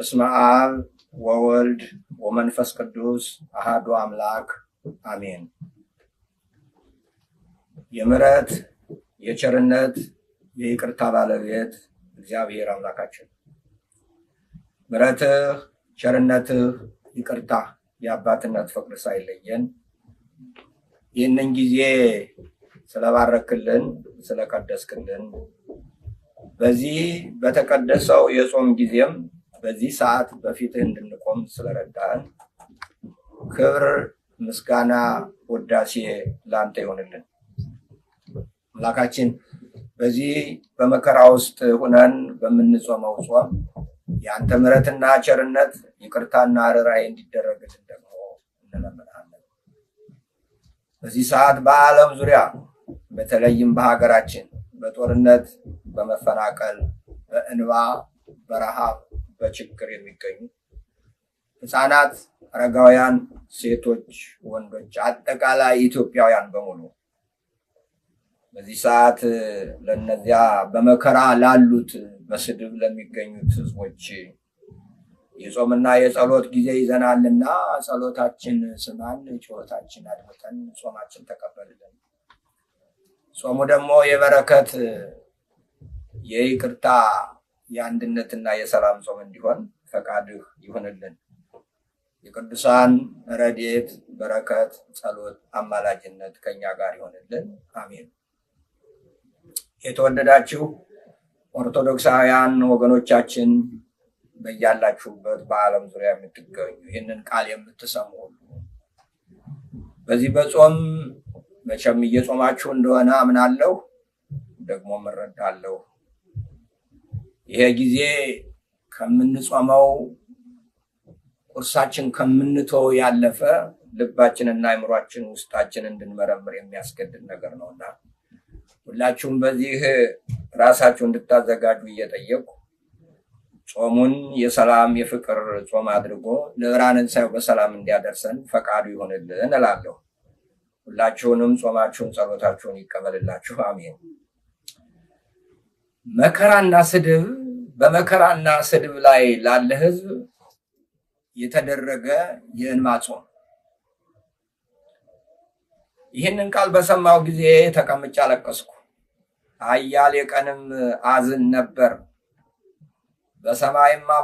በስመ አብ ወወልድ ወመንፈስ ቅዱስ አሃዱ አምላክ አሜን። የምሕረት የቸርነት የይቅርታ ባለቤት እግዚአብሔር አምላካችን ምሕረትህ ቸርነትህ ይቅርታ የአባትነት ፍቅር ሳይለየን ይህንን ጊዜ ስለባረክልን ስለቀደስክልን በዚህ በተቀደሰው የጾም ጊዜም በዚህ ሰዓት በፊትህ እንድንቆም ስለረዳህን ክብር፣ ምስጋና፣ ውዳሴ ለአንተ ይሆንልን። አምላካችን በዚህ በመከራ ውስጥ ሁነን በምንጾመው ጾም የአንተ ምሕረትና ቸርነት ይቅርታና ርኅራኄ እንዲደረግልን ደግሞ እንለምናለን። በዚህ ሰዓት በዓለም ዙሪያ በተለይም በሀገራችን በጦርነት፣ በመፈናቀል፣ በእንባ፣ በረሃብ፣ በችግር የሚገኙ ሕፃናት፣ አረጋውያን፣ ሴቶች፣ ወንዶች፣ አጠቃላይ ኢትዮጵያውያን በሙሉ በዚህ ሰዓት ለነዚያ በመከራ ላሉት በስድብ ለሚገኙት ሕዝቦች የጾምና የጸሎት ጊዜ ይዘናልና ጸሎታችን ስማን፣ ጩኸታችን አድምጠን ጾማችን ተቀበልልን። ጾሙ ደግሞ የበረከት የይቅርታ የአንድነትና የሰላም ጾም እንዲሆን ፈቃድህ ይሁንልን። የቅዱሳን ረድኤት፣ በረከት፣ ጸሎት፣ አማላጅነት ከኛ ጋር ይሆንልን። አሜን። የተወደዳችሁ ኦርቶዶክሳውያን ወገኖቻችን በያላችሁበት በዓለም ዙሪያ የምትገኙ ይህንን ቃል የምትሰሙ ሁሉ በዚህ በጾም መቼም እየጾማችሁ እንደሆነ አምናለሁ፣ ደግሞ እረዳለሁ። ይሄ ጊዜ ከምንጾመው ቁርሳችን ከምንተው ያለፈ ልባችንና አእምሯችን ውስጣችን እንድንመረምር የሚያስገድድ ነገር ነውና ሁላችሁም በዚህ ራሳችሁ እንድታዘጋጁ እየጠየቁ ጾሙን የሰላም የፍቅር ጾም አድርጎ ለብርሃነ ትንሣኤው በሰላም እንዲያደርሰን ፈቃዱ ይሆንልን እላለሁ። ሁላችሁንም ጾማችሁን ጸሎታችሁን ይቀበልላችሁ። አሜን። መከራና ስድብ በመከራና ስድብ ላይ ላለ ሕዝብ የተደረገ የእንባ ጾም። ይህንን ቃል በሰማሁ ጊዜ ተቀምጬ አለቀስኩ፣ አያሌ ቀንም አዝን ነበር። በሰማይም